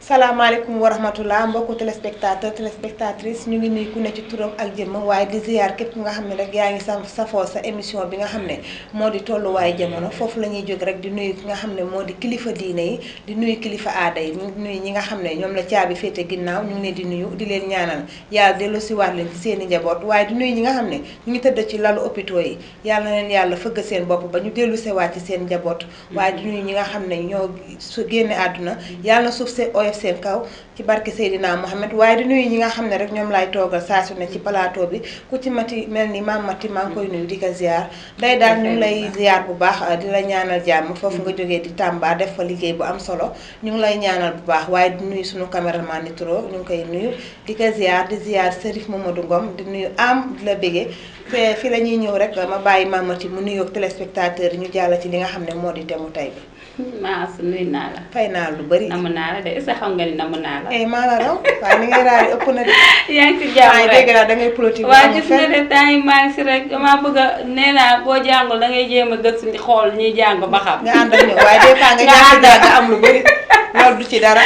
salaamaaleykum wa rahmatullah mbokku téléspectatrice ñu ngi nuyu ku ne ci turam ak jëmm waaye di ziar képp nga xam ne rek yaa ngi safoo sa émission bi nga xam ne moo di tolluwaay jamono foofu la ñuy jóg rek di nuyu ki nga xam ne moo di kilifa diine yi di nuyu kilifa aada yi ñu nuyu ñi nga xam ne ñoom la caabi féete ginnaaw ñu ngi leen di nuyu di leen ñaanal yàlla dellu si waat leen ci seen i njaboot waaye di nuyu ñi nga xam ne ñu ngi tëdd ci lalu hôpitaux yi yàlla na leen yàlla fëgg seen bopp ba ñu dellu sewaat ci seen njaboot waaye di nuyu ñi nga xam ne ñoo su génne àdduna yàlla na suuf see oyof seen kaw ci barke Seydina Mohamed waaye di nuyu ñi nga xam ne rek ñoom laay toogal saa su ne ci plateau bi ku ci mati mel ni maam Mati maa ngi koy nuyu di ko ziar day daal ñu ngi lay ziar bu baax di la ñaanal jàmm foofu nga jógee di Tamba def fa liggéey bu am solo ñu ngi lay ñaanal bu baax waaye di nuyu suñu caméraman Nitro ñu ngi koy nuyu di ko ziar di ziar Serif Mamadou Ngom di nuyu am di la bégee te fi la ñuy ñëw rek ma bàyyi maam Mati mu nuyoog téléspectateur yi ñu jàll ci li nga xam ne moo di temu tey bi. maa su nuyu naa la. fay naa lu bëri. namu naa la de est-ce que xam nga ni namu naa la. maa la raw waaye ni ngay raari ëpp na de. yaa ngi ci jàmm rek dégg naa da ngay politique. waaw gis nga de temps yi maa ngi si rek damaa bëgg a nee naa boo jàngul da ngay jéem a gëstu di xool ñuy jàng ba xam. nga ànd ak ñoom waaye des fois nga ñàkk jàng nga am lu bëri loolu du ci dara.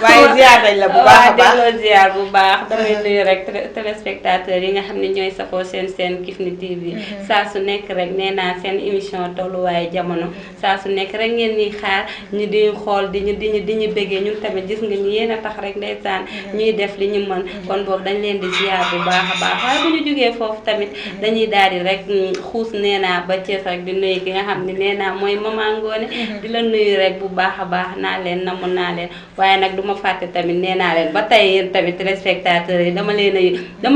waaye ziar nañ la bu baax a baax waaw delloo ziar bu baax. damay nuyu rek téléspectateurs yi nga xam ne ñooy safoo seen Kifne TV. saa su nekk rek nee naa seen émission tolluwaayu jamono saa su nekk rek ngeen ñuy xaar ñu di xool di ñu bëggee ñun tamit gis nga ñu yéen a tax rek ndeysaan ñuy def li ñu mën kon boobu dañ leen di ziar bu baax a baax waaye bu ñu jógee foofu tamit dañuy daal di rek xuus nee naa ba Thiès rek di nuyu ki nga xam ne nee naa mooy Maman Ngoné di la nuyu rek bu baax a baax naa leen namu naa leen waaye nag du ma fàtte tamit nee naa leen ba tey yéen tamit téléspectateurs yi dama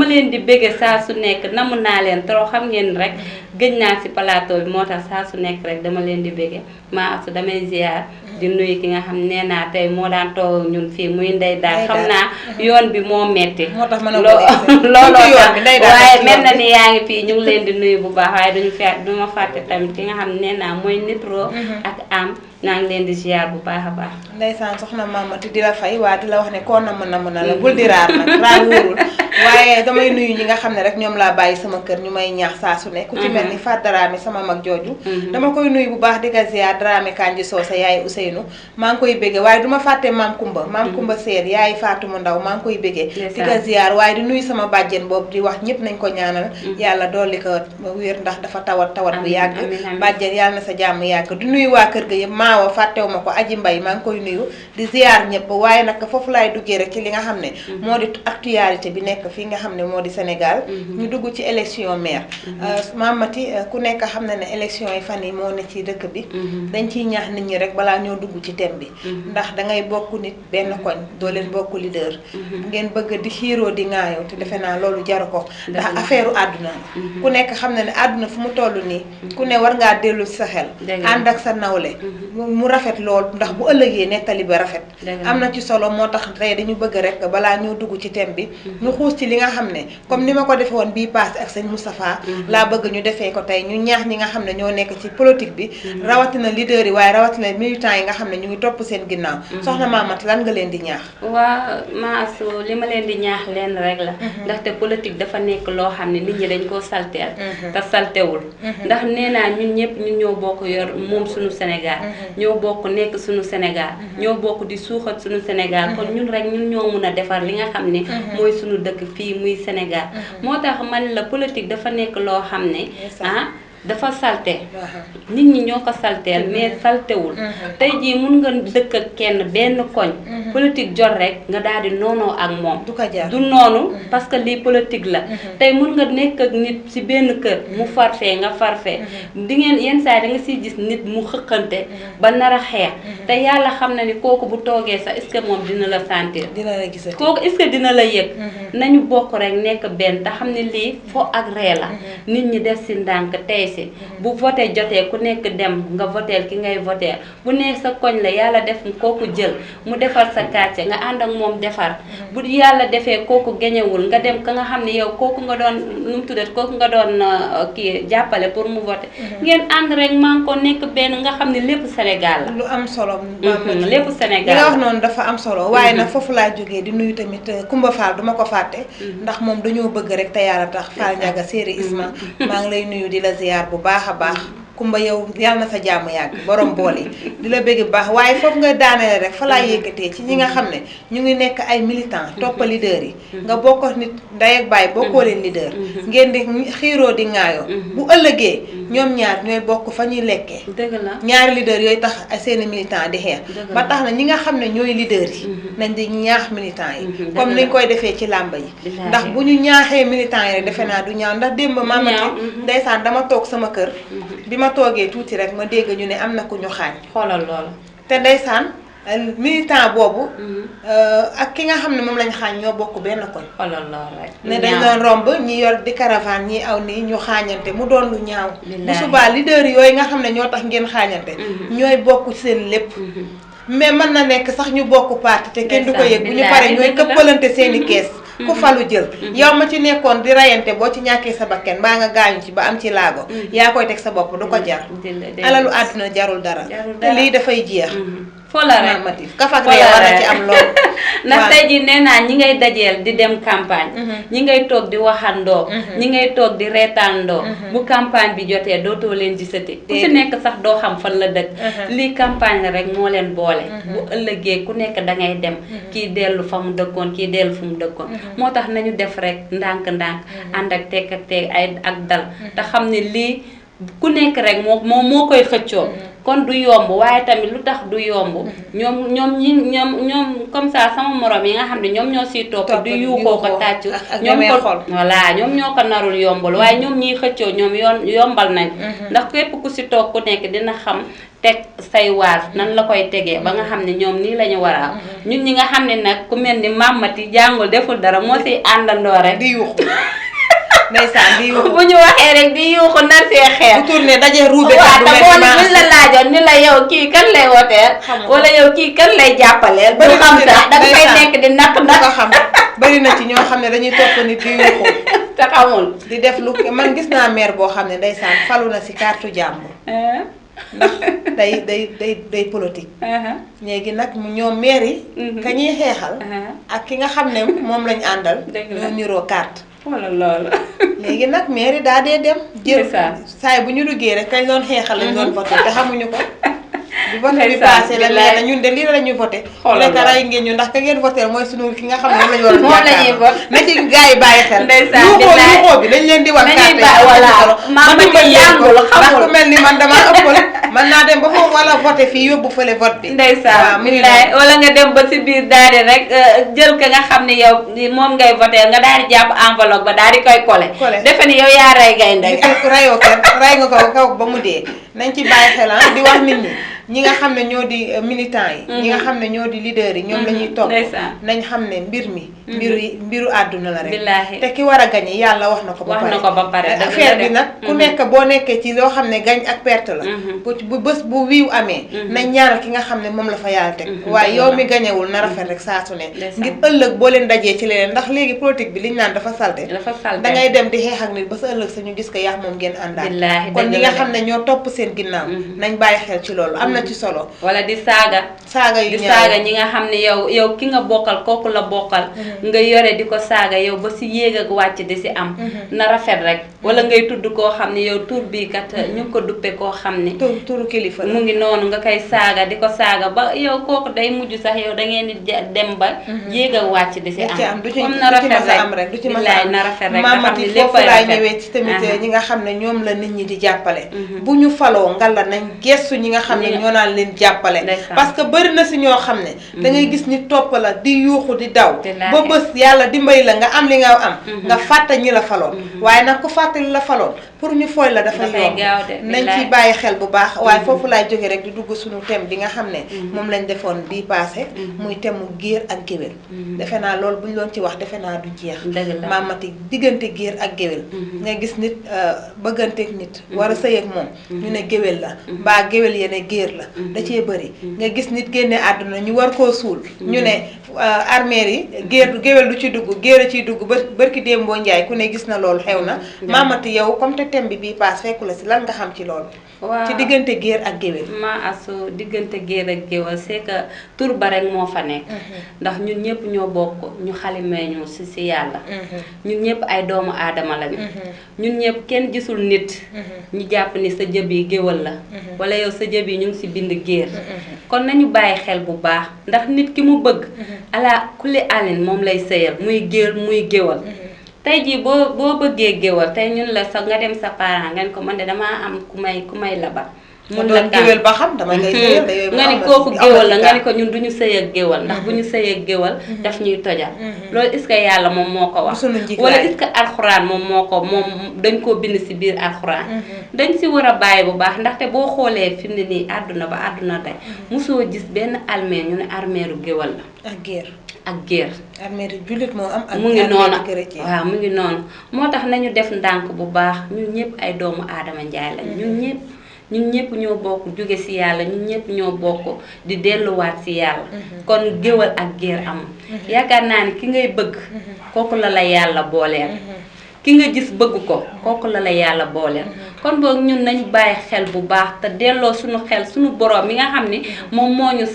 leen di bëgge saa su nekk namu naa leen trop xam ngeen rek gëj naa si plateau bi moo tax saa su nekk rek dama leen di bëgge maa su damay ziar di nuyu ki nga xam nee naa tey moo daan toog ñun fii muy ndey daal xam naa yoon bi moo metti moo tax mën a looloo tax waaye mel na ni yaa ngi fii ñu ngi leen di nuyu bu baax waaye du ma fàtte tamit ki nga xam nee naa mooy Nitro ak am naa ngi leen di ziar bu baax a baax ndeysaan soxna Mamati di la fay waa di la wax ne koo namm na la bul di raar nag raar wóorul waaye damay nuyu ñi nga xam ne rek ñoom laa bàyyi sama kër ñu may ñaax saa su ne ku ci mel ni Fat Dramé sama mag jooju dama koy nuyu bu baax di ko ziar Dramé Kanji Soosa yaay Ousseynou maa ngi koy béggee waaye duma fàtte maam Kumba Seer yaay Fatou mu ndaw maa ngi koy béggee di ko ziar waaye di nuyu sama bàjjen boobu di wax ñëpp nañ ko ñaanal yàlla dolli ko wér ndax dafa tawat bu yàgg bàjjen yàlla na sa jàmm yàgg di nuyu waa kër ga yëpp maawa fàttewu ma ko aji mbay maa ngi koy nuyu di ziar ñëpp waaye nag foofu laay duggee rek ci li nga xam ne moo di actualité bi nekk fii nga xam ne moo di Sénégal ñu dugg ci élection maire Mamati ku nekk xam na ne élection yi fan yi moo ne ci dëkk bi dañ ciy ñaax nit ñi rek balaa ñoo dugg ci thème bi ndax dangay bokk nit benn koñ doo leen bokk leader ngeen bëgg di xiiroo di ŋaayoo te defe naa loolu jaru ko ndax affaire u àdduna ku nekk xam na ne àdduna fu mu toll nii ku ne war ngaa dellu ci sa xel ànd ak sa nawle mu rafet lool ndax bu ëllëgee nettali ba rafet am na ci solo moo tax tey dañu bëgg rek balaa ñoo dugg ci thème bi ñu xuus ci li nga xam ne comme ni ma ko defee woon bii passé ak sëñ Moustapha laa bëgg ñu defee ko tey ñu ñaax ñi nga xam ne ñoo nekk ci politique bi rawatina leader yi waaye rawatina militants yi nga xam ne ñu ngi topp seen ginnaaw soxna Mamati lan nga leen di ñaax waaw maasu li ma leen di ñaax leen rek la ndaxte politique dafa nekk loo xam ne nit ñi dañ koo salteel te saltewul ndax nee naa ñun ñëpp ñun ñoo bokk yor moom suñu Sénégal ñoo bokk nekk suñu Sénégal ñoo bokk di suuxat suñu Sénégal kon ñun rek ñun ñoo mun a defar li nga xam ne mooy suñu dëkk fii muy Sénégal moo tax man la politique dafa nekk loo xam ne dafa salte nit ñi ñoo ko salteel mais saltewul tey jii mun nga dëkk ak kenn benn koñ politique jot rek nga daal di noonoo ak moom du noonu parce que lii politique la tey mun nga nekk ak nit ci benn kër mu farfee nga farfee di ngeen yenn saa da nga siy gis nit mu xëqante ba nar a xeex te yàlla xam na ni kooku bu toogee sax est-ce que moom dina la sentir kooku est-ce que dina la yëg nañu bokk rek nekk benn te xam ne lii fo ak ree la nit ñi def si ndànk tey bu voté jotee ku nekk dem nga voteel ki ngay voteel bu nee sa koñ la yàlla def kooku jël mu defar sa quartier nga ànd ak moom defar bu yàlla defee kooku gañewul nga dem ka nga xam ne yow kooku nga doon nu mu tuddat kooku nga doon kii jàppale pour mu voté ngeen ànd rek man ko nekk benn nga xam ne lépp Sénégal la lu am solo lépp Sénégal li nga wax noonu dafa am solo waaye nag foofu laa jógee di nuyu tamit Kumba Fall duma ko fàtte ndax moom dañoo bëgg rek te yàlla tax Fall Ndiaga séeri Isma maa ngi lay nuyu di la ziar bu baax a baax Kumba yow yal na sa jàmm yàgg borom bool yi di la bëgg bu baax waaye foofu nga daanele rek fa laa yëkkatee ci ñi nga xam ne ñu ngi nekk ay militants toppa leader yi nga bokk nit ndey ak baay bokkoo leen leader ngeen di xiiroo di ŋaayoo bu ëllëgee ñoom ñaar ñooy bokk fa ñuy lekkee ñaari leader yooyu tax seeni militant di xeex ba tax na ñi nga xam ne ñooy leader yi nañ di ñaax militant yi comme niñ koy defee ci làmb yi ndax bu ñu ñaaxee militant yi rek defe naa du ñaaw ndax démb mamati ndeysaan dama toog sama kër bi ma toogee tuuti rek ma dégg ñu ne am na ku ñu xaañ xoolal loolu te ndeysaan militant boobu ak ki nga xam ne moom lañ xaañ ñoo bokk benn koñ xoolal loolu rek ne dañ doon romb ñi yor di caravane ñi aw nii ñu xaañante mu doon lu ñaaw bu subaa leader yooyu nga xam ne ñoo tax ngeen xaañante ñooy bokk seen lépp mais mën na nekk sax ñu bokk parti te kenn du ko yëg bu ñu paree ñooy këppalante seeni kees ku falu jël yow ma ci nekkoon di rayante boo ci ñàkkee sa bakken mbaa nga gaañu ci ba am ci laago yaa koy teg sa bopp du ko jar alalu àdduna jarul dara te lii dafay jeex foo la rek normatif kafak ree war na ci am loolu ndax tey ji nee naa ñi ngay dajeel di dem campagne ñi ngay toog di waxandoo ñi ngay toog di reetaandoo bu campagne bi jotee dootoo leen gisati ku ci nekk sax doo xam fan la dëkk lii campagne la rek moo leen boole bu ëllëgee ku nekk da ngay dem kii dellu fa mu dëkkoon kii dellu fu mu dëkkoon moo tax nañu def rek ndànk-ndànk ànd ak tekk ak teeg ay ak dal te xam ne lii ku nekk rek moo koy xëccoo kon du yomb waaye tamit lu tax du yomb ñoom comme ça sama morom yi nga xam ne ñoom ñoo siy topp di yuuxoo ko tàccu ñoom ko voilà ñoom ñoo ko narul yombal waaye ñoom ñiy xëccoo ñoom yombal nañ ndax képp ku si toog ku nekk dina xam teg say waar nan la koy tegee ba nga xam ne ñoom nii la ñu war a ñun ñi nga xam ne nag ku mel ni Mamati jàngul deful dara moo siy àndandoo rek di yuuxu ndeysaan di yuuxu bu ñu waxee rek di yuuxu nar see xeer bu tourné daje ruube waaw te buñ la laajoon ni la yow kii kan lay woteel wala yow kii kan lay jàppaleel du xam sax da ngay nekk di nakk ko xam bari na ci ñoo xam ne dañuy topp nit di yuuxu te xamul di def lu man gis naa maire boo xam ne ndeysaan falu na si carte jàmbur ndax day politique léegi nag ñoom maire yi ka ñuy xeexal ak ki nga xam ne moom lañ àndal ñoo niroo carte wala loolu léegi nag mairie daa dee dem jël saay bu ñu duggee rek kañ doon xeexal lañ doon voté te xamuñu ko bu voté bi passé la leena ñun de lii la ñuy voté lekk ray ngeen ñu ndax ka ngeen voté mooy sunu ki nga xam ne moom lañu war a na ci gars yi bàyyi xel yuuxoo bi dañ leen di wax carte voilà ma yàngul ndax ku mel ni man dama ëppal man naa dem ba foofu wala voté fii yóbbu fële vote bi ndeysaan billaay wala nga dem ba si biir daal di rek jël ka nga xam ne yow moom ngay voté nga daal di jàpp enveloppe ba daal di koy collé defe ni yow yaa rey gaynde rayoo kenn ray nga ko kaw ba mu dee nañ ci bàyyi xel di wax nit ñi nga xam ne ñoo di militants yi ñi nga xam ne ñoo di leaders yi ñoom la ñuy topp nañ xam ne mbir mi mbiru àdduna la rek te ki war a gañe yàlla wax na ko ba pare affaire bi nag ku nekk boo nekkee ci loo xam ne gañ ak perte la bu bés bu wiiw amee nañ ñaaral ki nga xam ne moom la fa yàlla teg waaye yow mi gañewul na rafet rek saa su ne ngir ëllëg boo leen dajee ci leneen ndax léegi politique bi liñ naan dafa salte da ngay dem di xeex ak nit ba sa ëllëg sa ñu gis ko yaax moom ngeen àndaat kon ñi nga xam ne ñoo topp seen ginnaaw nañ bàyyi xel ci loolu am na ci solo wala di saaga yu saaga ñi nga xam ne yow ki nga bokkal kooku la bokkal nga yore di ko saaga yow ba si yéeg ak wàcc di si am na rafet rek wala ngay tudd koo xam ne yow tur bii kat ñu ngi ko duppe koo xam ne turu kilifa mu ngi noonu nga koy saaga di ko saaga ba yow kooku day mujj sax yow da ngeen di dem ba yéeg ak wàcc di si am comme na rafet rek du ci billaay na rafet rek Mamati foofu laay ñëwee ci tamit ñi nga xam ne ñoom la nit ñi di jàppale bu ñu faloo ngal la nañ gestu ñi nga xam ne ñoo naan leen jàppale parce que bëri na si ñoo xam ne da ngay gis ni topp la di yuuxu di daw ba bés yàlla dimbali la nga am li nga am nga fàtte ñi la faloon waaye nag ku fàtte li la faloon pour ñu fooy la dafay yomb nañ ci bàyyi xel bu baax waaye foofu laay jóge rek di dugg suñu thème bi nga xam ne moom lañ defoon bii passé muy thème mu géer ak géwél defe naa loolu bu ñu doon ci wax defe naa du jeex Mamati diggante géer ak géwél nga gis nit bëgganteeg nit war a sëy ak moom ñu ne géwél la mbaa géwél yene géer la da cee bëri nga gis nit génne àdduna ñu war koo suul ñu ne armeer yi géwél du ci dugg géer a ciy dugg bërki démboo njaay ku ne gis na loolu xew na Mamati yow comme te thème bi paas fekku la si lan nga xam ci loolu. waaw ci diggante géer ak géwél. ma asu diggante géer ak géwél c'est que tur ba rek moo fa nekk. ndax ñun ñëpp ñoo bokk ñu xalimee ñu si yàlla. ñun ñëpp ay doomu aadama lañu. ñun ñëpp kenn gisul nit. ñu jàpp ni sa jëb yi géwél la. wala yow sa jëb yi ñu ngi si bind géer. kon nañu bàyyi xel bu baax ndax nit ki mu bëgg. ala kulli alin moom lay sëyal muy géer muy géwél. tey jii boo bëggee géwal tey ñun la sax nga dem sa parent nga ne ko man de damaa am ku may labar. mun la géwal ba xam dama ngay sëyal de yooyu nga ni kooku géwal la nga ni ko ñun duñu sëy ak géwal ndax bu ñu sëy ak géwal daf ñuy tojal. loolu est-ce que yàlla moom moo ko wax. wala est-ce que alxuraan moom dañ koo bind si biir alxuraan. dañ si war a bàyyi bu baax ndaxte boo xoolee fi mu ne nii àdduna ba àdduna tey mosoo gis benn almeer ñu ne armeeru géwal la. ak géer armeeru jullit moo am. mu ngi noonu waaw mu ngi noonu moo tax nañu def ndànk bu baax ñun ñëpp ay doomu aadama njaay lañ ñun ñëpp ñoo bokk jóge ci yàlla ñun ñëpp ñoo bokk di delluwaat ci yàlla. kon géwal ak géer amul. yaakaar naa ni ki ngay bëgg kooku la yàlla booleel. ki nga gis bëgg ko kooku la yàlla booleel. kon boog ñun nañu bàyyi xel bu baax te delloo suñu xel suñu borom mi nga xam ni moom moo ñu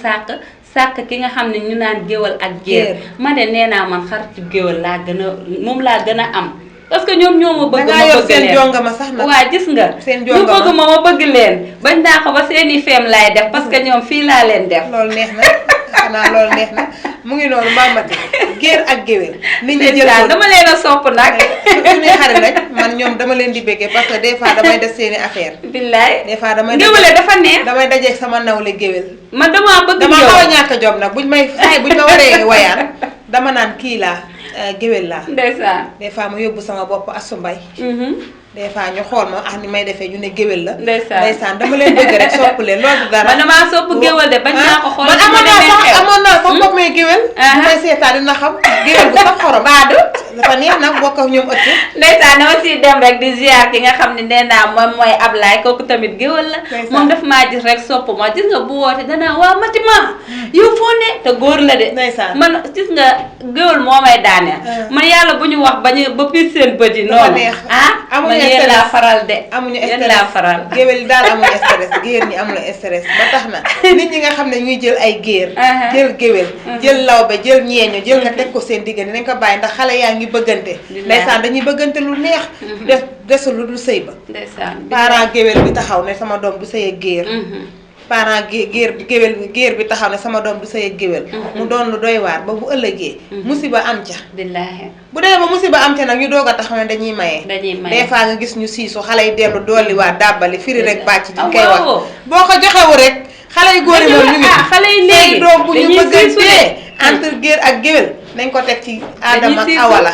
sàkk ki nga xam ne ñu naan géwal ak géer ma de nee naa man xaritu géwal moom laa gën a am. parce que ñoom ñoo ma bëgg ma bëgg leen jongama sax nag waa gis nga seen ñu bëgg ma bëgg leen bañ naa ko ba seeni feem laay def parce que ñoom fii laa leen def. loolu neex na xanaa loolu neex na mu ngi noonu Mamati géer ak géwél nit ñi jël dama leen a sopp nag suñuy xarit lañ man ñoom dama leen di béggee parce que des fois damay def seeni affaire billaay des fois damay géwéle dafa neex damay dajeeg sama nawle géwél man dama bëgg dama xaw a ñàkk a jom nag buñ ma waree wayaan dama naan kii laa géwél laa ndeysaan des fois ma yóbbu sama bopp Assou Mbaye des fois ñu xool ma ni may defee ñu ne géwél la ndeysaan dama leen bëgg rek sopp leen loolu dara man damaa sopp géwél de bañ naa ko xool man amoon naa sax bopp may géwél bu may seetaan dina xam géwél bu sax xorom baadu dafa neex nag bokk ak ñoom ëtt ndeysaan dama siy dem rek di ziar ki nga xam ne nee naa moom mooy Ablaye kooku tamit géwél la moom daf maa gis rek sopp ma gis nga bu woote danaa waa Matima yow foo ne te góor la de man gis nga géwél moo may daaneel man yàlla bu ñu wax ba piis seen bët yi noonu man yéen laa faral de amuñu yéen laa faral géwél daal amuñu stress géer ñi amuñu stress ba tax na nit ñi nga xam ne ñuy jël ay géer jël géwél jël lawbe jël ñeeño jël nga teg ko seen diggante nañ ko bàyyi ndax xale yaa ngi bëggante ndeysaan dañuy bëggante lu neex desul lu dul sëy ba parent géwél bi taxaw ne sama doom du sëy ak géer parent géer bi taxaw ne sama doom du sëy ak géwél mu doon lu doy waar ba bu ëllëgee musiba am ca billaahi bu demee ba musiba am ca nag ñu doog a taxaw ne dañuy maye des fois nga gis ñu siisu xale yi dellu dolliwaat dàbbali firi rek bàcc di koy wax boo ko joxewu rek xale yu góor yi moom ñu ngi xale yi léegi doom bu ñu bëggantee entre géer ak géwél nañ ko teg ci aadama ak awala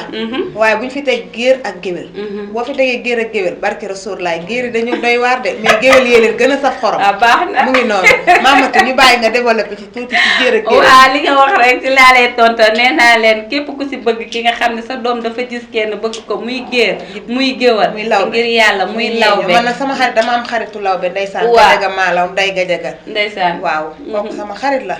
waaye bu ñu fi teg géer ak géwél boo fi tegee géer ak géwél barke Rasuul laay géer yi dañu doy waar de mais géwél yee leen gën a saf xorom baax na mu ngi noonu Mamati ñu bàyyi nga développé ci tuuti ci géer ak géwél waaw li nga wax rek ci laa lay tontu nee naa leen képp ku si bëgg ki nga xam ne sa doom dafa gis kenn bëgg ko muy géer muy géwal muy lawbe ngir yàlla muy lawbe man nag sama xarit dama am xaritu lawbe ndeysaan gajaga maalaw nday gajaga ndeysaan waaw kooku sama xarit la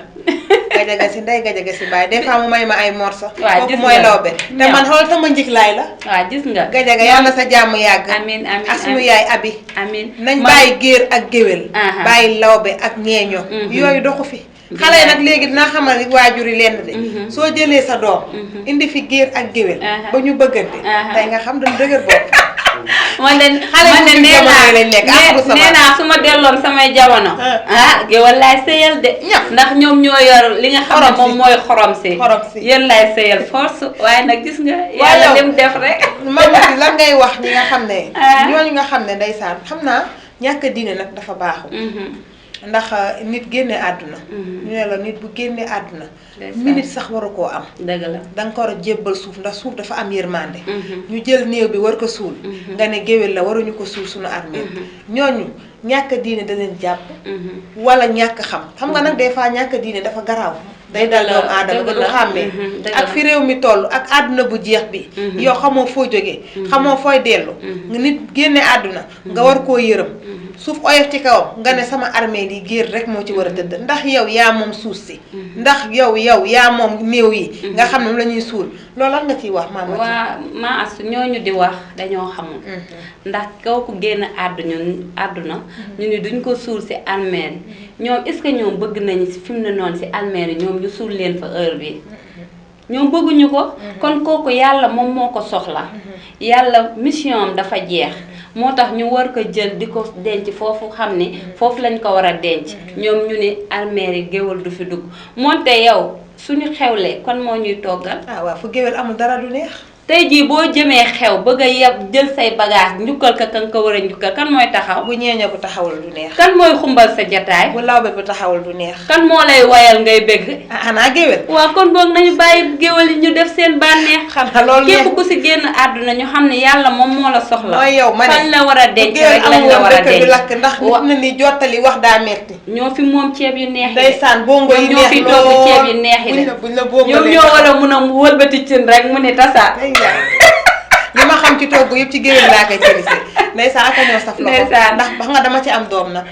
gajaga si nday gajaga si bàyyi des fois mu may ma ay morso waaw mooy lawbe te man xool sama njiglaay la waaw gis nga gajaga yàlla na sa jàmm yàgg amiin amiin ak suñu yaay abi amiin nañ bàyyi géer ak géwél bàyyi lawbe ak ñeeño yooyu doxu fi xale yi nag léegi dinaa xamal ni waajur yi lenn de soo jëlee sa doom indi fi géer ak géwél ba ñu bëggante tey nga xam dañu dëgër bopp man de nee naa su ma delloon samay jamono géwél laay sëyal de ndax ñoom ñoo yor li nga xam ne moom mooy xorom si yéen laay sëyal force waaye nag gis nga yàlla dem def rek Mamati lan ngay wax ñi nga xam ne ñooñu nga xam ne ndeysaan xam naa ñàkk diine nag dafa baaxu ndax nit génne àdduna ñu ne la nit bu génne àdduna minute sax waru koo am dëgg la danga ko war a jébbal suuf ndax suuf dafa am yërmande ñu jël néew bi war ko suul nga ne géwél la waruñu ko suul suñu armée ñooñu ñàkk diine da leen jàpp wala ñàkk xam nga nag des fois ñàkk diine dafa garaaw day dal doomu aadama ba du xàmmee ak fi réew mi toll ak àdduna bu jeex bi yow xamoo foo jógee xamoo fooy dellu nga nit génne àdduna nga war koo yërëm suuf oyof ci kawam nga ne sama armée yi géer rek moo ci war a tëdd ndax yow yaa moom suuf si ndax yow yaa moom néew yi nga xam ne la ñuy suul loolu lan nga ciy wax maama waa maa as ñooñu di wax dañoo xamul ndax kooku génn àdduna ñu ni duñ ko suul si almeer yi ñoom est-ce que ñoom bëgg nañu si fi mu ne noonu si almeer yi ñoom ñu suul leen fa heure bi ñoom bëgguñu ko kon kooku yàlla moom moo ko soxla yàlla mission am dafa jeex moo tax ñu war ko jël di ko denc foofu xam ni foofu lañ ko war a denc ñoom ñu ni almeer yi géwal du fi dugg moonte yow suñu xewlee kon moo ñuy toggal waaw fu géwél amul dara du neex tey jii boo jëmee xew bëgg a yeb jël say bagage njukkal ka kan ko war a njukkal kan mooy taxaw bu ñeeño bu taxawul du neex kan mooy xumbal sa jataay bu lawbe bu taxawul du neex kan moo lay wayal ngay bëgg xanaa géwél waaw kon boog nañu bàyyi géwél yi ñu def seen bànneex xanaa loolu képp ku si génn àdduna ñu xam ne yàlla moom moo la soxla mooy yow ma ne fañ la war a denc rek lañ la war a denc lakk ndax nit na ni jottali wax daa metti ñoo fi moom ceeb yu neex yi ndeysaan bongo yi ñoo neex fi togg ceeb yu neex yi buñ la bongo ñoom ñoo war a mun a wëlbati cin rek mu ne tasaat li ma xam ci togg yëpp ci géwél laa koy félicité ndeysaan aka ñoo saf loxo ndax ba nga dama ci am doom nag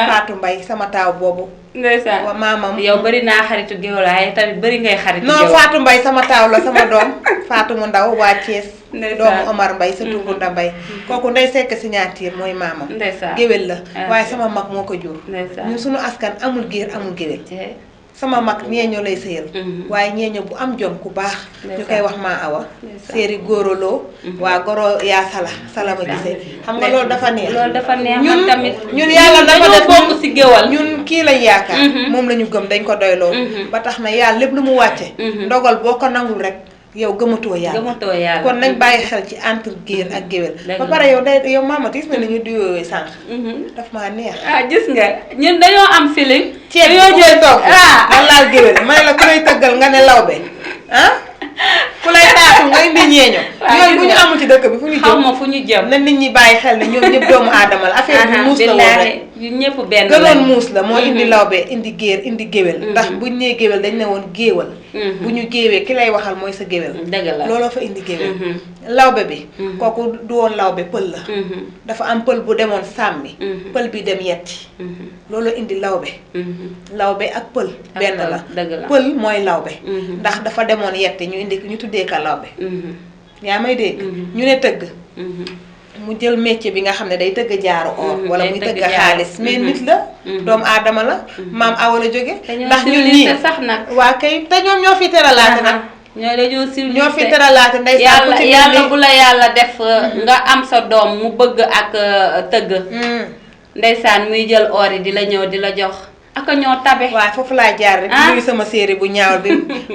Fatou Mbaye sama taaw boobu ndeysaan wa maamam yow bëri naa xaritu géwél waaye tamit bëri ngay xaritu non géwél Fatou Mbaye sama taaw la sama doom Fatou mu ndaw waa Thiès ndeysaan doomu Omar Mbaye sa Tungunda Mbaye kooku ndey sekk signature mooy maamam ndeysaan géwél la waaye sama mag moo ko jur ndeysaan ñun suñu askan amul géer amul géwél sama mag ñeeño lay sëyal waaye ñeeño bu am jom ku baax ñu koy wax maa awa séeri góoroloo waa goro yaa salama gisee xam nga loolu dafa neex loolu dafa neex ñun tamit ñun yàlla dafa def bokk si géwal ñun kii lañ yaakaar moom la ñu gëm dañ ko doyloo ba tax na yàlla lépp lu mu wàcce ndogal boo ko nangul rek yow gëmatoo yàlla kon nañ bàyyi xel ci entre géer ak géwél ba pare yow maama gis nga ni ñu diwoowee sànq daf maa neex gis nga ñun dañoo am feeling ceeb yoo jël toog nga laal géwél may la ku lay tëggal nga ne lawbe ku lay taatu nga indi ñeeño yooyu bu ñu amul ci dëkk bi fu ñu jëm xaw ma fu ñu jëm na nit ñi bàyyi xel ne ñoom ñëpp doomu aadama la affaire bi muus la woon rek ñëpp benn gënoon muus la moo indi lawbe indi géer indi géwél ndax buñ nee géwél dañ ne woon géewal bu ñu géewee ki lay waxal mooy sa géwél dëgg la looloo fa indi géwél lawbe bi kooku du woon lawbe pël la dafa am pël bu demoon sàmmi pël bi dem yetti looloo indi lawbe lawbe ak pël benn la pël mooy lawbe ndax dafa demoon yetti ñu tuddee ka lawbe yaa may dégg ñu ne tëgg mu jël métier bi nga xam ne day tëgg jaaru or wala muy tëgg xaalis mais nit la doomu aadama la maam awa la jóge ndax ñun nii sax nag waa kay te ñoom ñoo fi teralaate nag ñoo fi teralaate ndey yàlla bu la yàlla def nga am sa doom mu bëgg ak tëgg ndeysaan muy jël or yi di la ñëw di la jox aka ñoo tabe waaw foofu laa jaar rek nuyu sama série bu ñaawal bi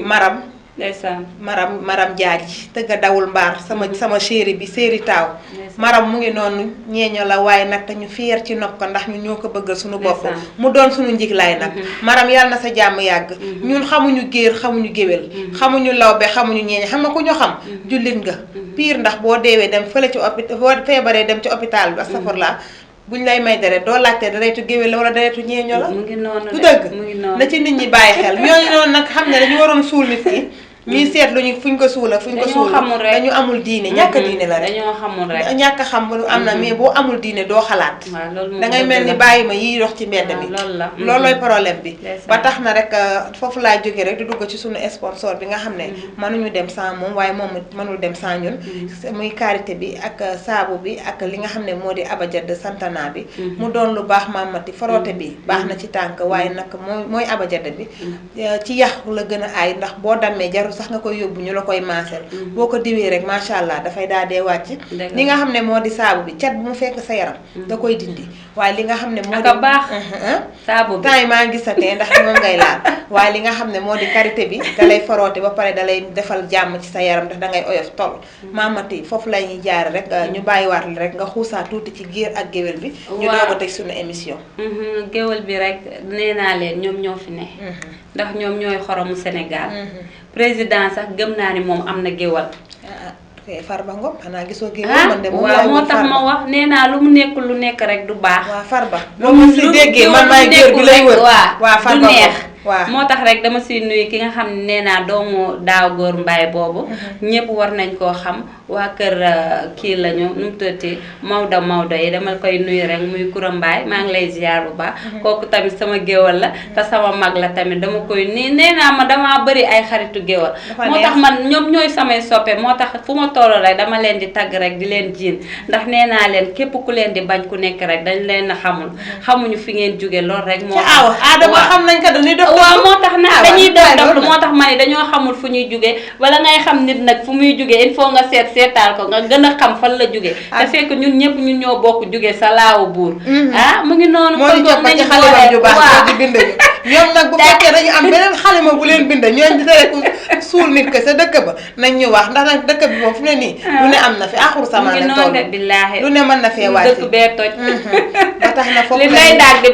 maram ndeysaan maram jaaji tëgg dawul mbaar sama chéri bi séeri taaw maram mu ngi noonu ñeeño la waaye nag te ñu fier ci nopp ko ndax ñu ñoo ko bëggal suñu bopp mu doon suñu njiglaay nag maram yàlla na sa jàmm yàgg ñun xamuñu géer xamuñu géwél xamuñu lawbe xamuñu ñeeño xam nga ku ñu xam jullit nga pire ndax boo deewee dem fële ci hôpital boo feebaree dem ci hôpital bi astafurlaa buñ lay may deret doo laajte deretu géwél la wala deretu ñeeño la mu ngi noonu du dëgg na ci nit ñi bàyyi xel ñooñu noonu nag xam ne dañu waroon suul nit ki ñuy seetlu ñu fuñ ko suula dañu amul diine ñàkk diine la rek dañoo xamul rek ñàkk xam am na mais boo amul diine doo xalaat da ngay mel ni bàyyi ma yiy dox ci mbedd mi loolooy problème bi ba tax na rek foofu laa jóge rek di dugg ci suñu sponsor bi nga xam ne mënuñu dem sans moom waaye moom mënul dem sans ñun muy karité bi ak saabu bi ak li nga xam ne moo di abajad santana bi mu doon lu baax mamati faroote bi baax na ci tànk waaye nag mooy abajad bi ci yax la gën a aay ndax boo dammee jarul sax nga koy yóbbu ñu la koy maasel boo ko diwee rek macha allah dafay daal dee wàcc li nga xam ne moo di saabu bi cat bu mu fekk sa yaram da koy dindi waaye li nga xam ne moo di baax saabu bi temps yi maa ngi gisatee ndax moom ngay laal waaye li nga xam ne moo di karité bi da lay faroote ba pare da lay defal jàmm ci sa yaram ndax da ngay oyof toll mamati foofu la ñuy jaare rek ñu bàyyiwaat li rek nga xuusaa tuuti ci géer ak géwél bi ñu doog a tëj suñu émission géwél bi rek nee naa leen ñoom ñoo fi ne ndax ñoom ñooy xoromu Sénégal président sax gëm naa ni moom am na géwal Farba Ngom xanaa gisoo géwal man de moom waaw moo tax ma wax nee naa lu mu nekk lu nekk rek du baax waaw Farba boo ma si déggee man maay géer bi lay wër waaw du neex waaw moo tax rek dama siy nuyu ki nga xam ne nee naa doomu daaw góor mbaay boobu ñëpp war nañ koo xam waa kër kii lañu nu mu tuddati Maodo yi dama koy nuyu rek muy Kura Mbaay maa ngi lay ziar bu baax kooku tamit sama géwal la te sama mag la tamit dama koy nee naa ma damaa bëri ay xaritu géwal moo tax man ñoom ñooy samay soppe moo tax fu ma toll rek dama leen di tagg rek di leen jiin ndax nee naa leen képp ku leen di bañ ku nekk rek dañ leen a xamuñu fi ngeen jóge lool rek moo tax Adama xam nañ ko dañuy dox waaw moo tax na dañuy dox moo tax ma ne dañoo xamul fu ñuy jóge wala ngay xam nit nag fu muy jóge il faut nga seetaal ko nga gën a xam fan la jóge te fekk ñun ñëpp ñun ñoo bokk jóge sa laawu buur mu ngi noonu moo ñu joppa ci xalima ju baax di bind ñoom nag bu fekkee dañu am beneen xalima bu leen bind ñooñ di tere ku suul nit ko sa dëkk ba nañ ñu wax ndax nag dëkk bi moom fu ne nii lu ne am na fi axuru sama ne toll billaahi lu ne mën na fee wàcc dëkk bee toj ba tax na foofu li lay daal di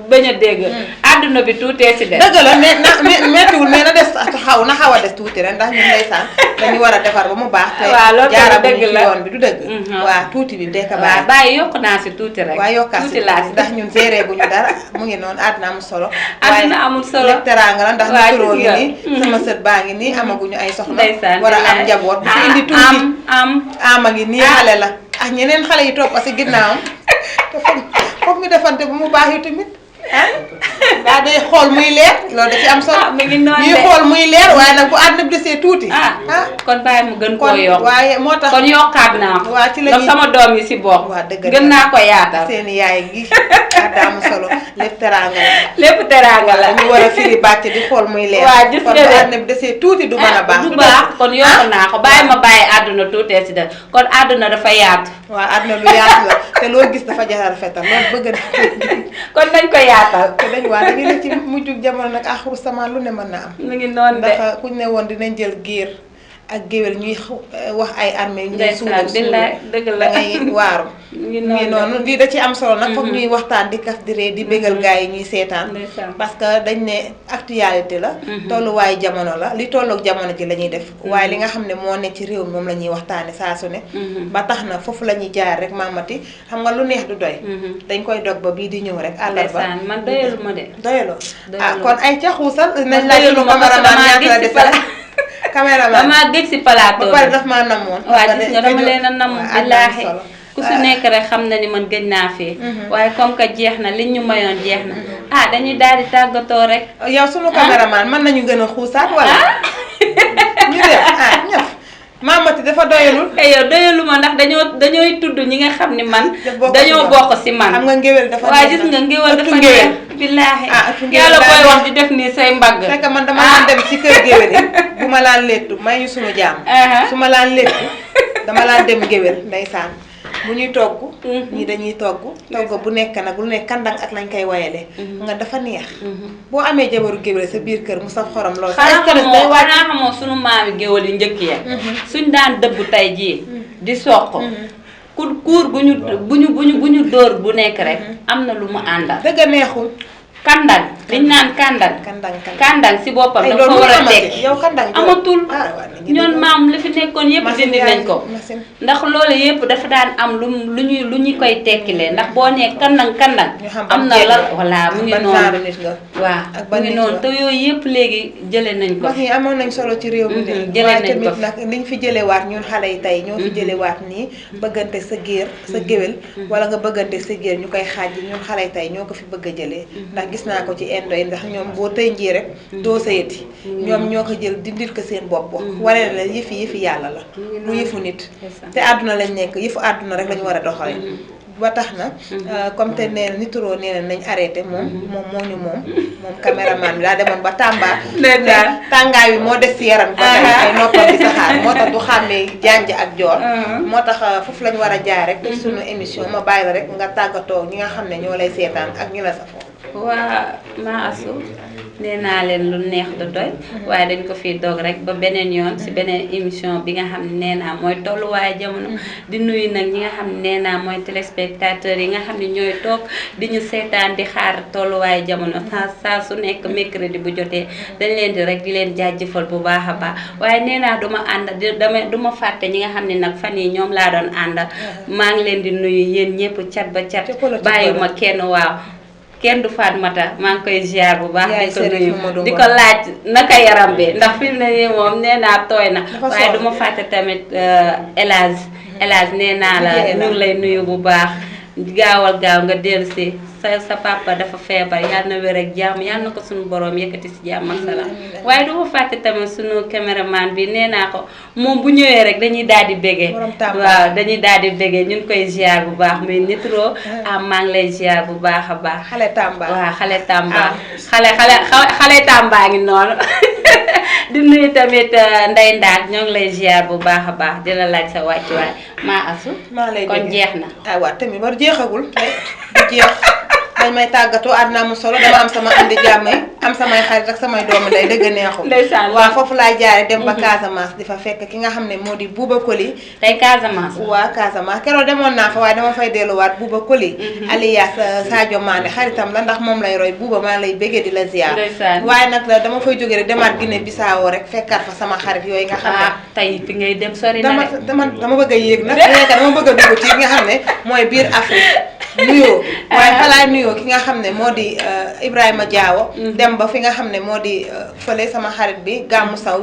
bañ a dégg àdduna bi tuutee si des dëgg la mais méttiwul mais na des na xaw a des tuuti rek ndax ñun ndeysaan dañu war a defar ba mu baax te jaarabuñu ci yoon bi du dëgg waaw tuuti bi dee ko waaw bàyyi yokk naa si tuuti rek waaw yokkaat tuuti laa si ndax ñun géré bu ñu dara mu ngi noonu àdduna amul solo àdduna amul solo lépp teraanga la ndax turoo ngi nii sama sët baa ngi nii amaguñu ay soxna war a am njaboot bu fi indi tuuti ama ngi nii xale la ak ñeneen xale yi topp si ginnaawam te foog ñu defante bu mu baax yu tamit daa day xool muy leer loolu da ci am solo mi ngi noonu ñuy xool muy leer waaye nag bu àdduna bi desee tuuti kon bàyyi mu gën koo yokk waaye moo tax kon yokkaat naa ko waa ci la ndax sama doom yi si bokk waa dëgg gën naa ko yaatal seeni yaay gi daa am solo lépp teraanga la lépp teraanga la ñu war a firi bàcc di xool muy leer waa gis kon nga bu de àdduna bi desee tuuti du mën a baax du baax kon yokk naa ko bàyyi ma bàyyi àdduna tuutee si des kon àdduna dafa yaatu waaw àdduna lu yaatu la te loo gis dafa jar a rafetal loolu bëgg na kon nañ ko yaatal te dañ waa dañu ne ci mujjug jamono nag axuru samaan lu ne mën na am mu ngi noonu de ndax kuñ ne woon dinañ jël géer ak géwél ñuy wax ay armée ñu ngi suulu dëgg la ngay waaru ngi noonu lii da ci am solo nag foog ñuy waxtaan di kaf di ree di bégal gars yi ñuy seetaan parce que dañ ne actualité la tolluwaayu jamono la li tolloog jamono ji la ñuy def waaye li nga xam ne moo ne ci réew mi moom la ñuy waxtaane saa su ne ba tax na foofu la ñuy jaar rek Mamati xam nga lu neex du doy dañ koy dog ba bii di ñëw rek àllarba man doyalu ma de doyaloo kon ay ca xuusal nañ laaj sunu cameraman ñaata la desal caméraman damaa gëj si plateau ba pare daf maa namoon waaw gis nga dama leen a nam billaahi ku si nekk rek xam na ni man gëj naa fii waaye comme que jeex na liñ ñu mayoon jeex na dañuy daal di tàggatoo rek yow sunu caméraman mën nañu gën a xuusaat wala ñu def ñëf Mamati dafa doyalul yow doyalu ma ndax dañooy tudd ñi nga xam ni man dañoo bokk si man xam nga ngéwél dafa waaye gis nga ngéwél dafa neex billaahi yàlla koy wax di def nii say mbagg fekk man dama laan dem ci kër géwél yi bu ma laan léttu may ñu sunu jaam su ma laan léttu dama laan dem ngéwél ndeysaan bu ñuy togg ñii dañuy togg bu nekk nag lu nekk kandang ak lañ koy wayale nga dafa neex boo amee jabaru géwél sa biir kër mu saf xorom lool xanaa xamoo sunu maami géwél yi njëkk ya suñ daan dëbb tey jii di soq kuur bu ñu dóor bu nekk rek am na lu mu àndal dëgg neexul kandang liñ naan kandang si boppam dafa war a tekki yow kandang amatul ñoon maam li fi nekkoon yëpp dindi nañ ko ndax loolu yëpp dafa daan am lu ñu koy tekkilee ndax boo nee kandang am na la voilà mu ngi noonu waaw mu ngi noonu te yooyu yëpp léegi jële nañ ko mag ñi amoon nañ solo ci réew mi de jële waaye nañ ko tamit nag liñ fi jëlewaat ñun xale yi tey ñoo fi jëlewaat nii bëggante sa géer sa géwél wala nga bëggante sa géer ñu koy xaaj ñun xale yi tey ñoo ko fi bëgg a jëlee ndax gis naa ko ci indo yi ndax ñoom boo tëy njii rek doo sayati ñoom ñoo ko jël dindil ko seen bopp wane la yëfi yàlla la lu yëfu nit te àdduna lañ nekk yëfu àdduna rek lañu war a doxale ba tax na comme te nee na nituroo nee na nañ arrêté moom caméraman bi daa demoon ba Tamba tàngaay bi moo des ci yaram ba tey ay noppam di saxaar moo tax du xàmmee janj ak joor moo tax foofu lañ war a jaar rek te sunu émission ma bàyyi la rek nga tàggatoo ñi nga xam ne ñoo lay seetaan ak ñi la safoo waa maa asu nee naa leen lu neex du doy waaye dañ ko fii doog rek ba beneen yoon si beneen émission bi nga xam ne nee naa mooy tolluwaaye jamono di nuyu nag ñi nga xam ne nee naa mooy téléspectateurs yi nga xam ne ñooy toog di ñu seetaan di xaar tolluwaaye jamono saa su nekk mercredi bu jotee dañ leen di rek di leen jaajëfal bu baax a baax waaye nee naa duma ànd duma fàtte ñi nga xam ne nag fan yi ñoom laa doon àndal maa ngi leen di nuyu yéen ñëpp cat ba cat bàyyiwuma kenn waaw kenn du Fatmata maa ngi koy ziar bu baax. Yaay di ko Serif nuyu Mamadou di Ngom. ko laaj naka yaram bi ndax fi mu ne nii moom nee naa tooy na. Dafa waaye sonn. du ma fàtte tamit El Hadj. El Hadj nee naa la Liggéey la. ñu ngi lay nuyu bu baax. gaawal gaaw nga dellusi sa papa dafa feebar yal na wér ak jàmm yal na ko suñu borom yëkkati si jàmm ak salaam. waaye du ma fàtte tamit suñu caméraman bi nee naa ko moom bu ñëwee rek dañuy daal di bégee. Borom Tamba. waaw dañuy daal di bégee ñu ngi koy ziar bu baax muy Nitro. maa ngi lay ziar bu baax a baax. xale Tamba. waaw xale Tamba. xale Tamba ngi noonu. di nuyu tamit Ndeye Ndaak ñoo ngi lay ziar bu baax a baax di la laaj sa wàccuwaay maa asu. maa lay kon jeex na. waaw tamit war jeexagul du jeex dañ may tàggatoo àddina mu solo dama am sama andi jàmm yi am samay xarit ak samay doomu ndey dëgg neexul. ndeysaan waaw foofu laay jaare dem ba Casamance di fa fekk ki nga xam ne moo di Bouba Koli. tey Casamance. waa Casamance keroog demoon naa fa waaye dama fay delluwaat Bouba Koli. alias Sadio Mané xaritam la ndax moom lay roy Bouba maa lay bëggee di la ziar. ndeysaan waaye nag dama fay jógee rek demaat Guinée Bissau rek fekkaat fa sama xarit yooyu nga xam ne. tey fi ngay dem sori na de. dama bëgg a yéeg nag dama bëgg a dugg ci nga xam ne mooy biir Afrique nuyoo waaye falaay nuyoo ki nga xam ne moo di Ibrahima Diawo dem ba fi nga xam ne moo di fële sama xarit bi Gammu Saw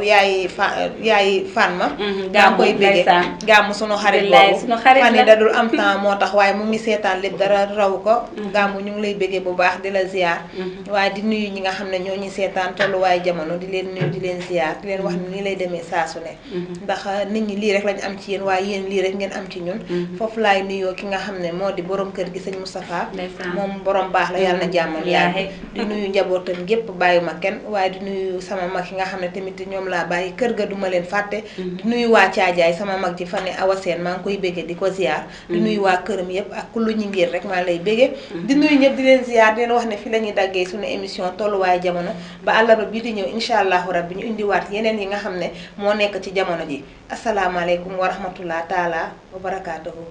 yaayi Fanma daa koy béggee Gammu sunu xarit boobu fan yi dadul am temps moo tax waaye mu ngi seetaan lépp dara raw ko Gammu ñu ngi lay béggee bu baax di la ziar waaye di nuyu ñi nga xam ne ñoo ñu seetaan tolluwaay jamono di leen nuyu di leen ziar di leen wax ni nii lay demee saa su ne ndax nit ñi lii rek lañ am ci yéen waaye yéen lii rek ngeen am ci ñun foofu laay nuyoo ki nga xam ne moo di borom kër gi sëñ Moustapha moom borom baax la yàlla na jàmmam yàgg di nuyu njabootam gépp bàyyi ma kenn waaye di nuyu sama mag yi nga xam ne tamit ñoom laa bàyyi kër ga duma leen fàtte di nuyu waa Caajaay sama mag ji fa ne Awa Seen maa ngi koy béggee di ko ziar di nuyu waa këram yëpp ak ku lu ñu ngir rek maa lay béggee di nuyu ñëpp di leen ziar di leen wax ne fi la ñuy daggee suñu émission tolluwaay jamono ba àllarba bii di ñëw incha allahu rabbi ñu indiwaat yeneen yi nga xam ne moo nekk ci jamono ji asalaamaaleykum wa rahmatullah taala wa barakaatuhu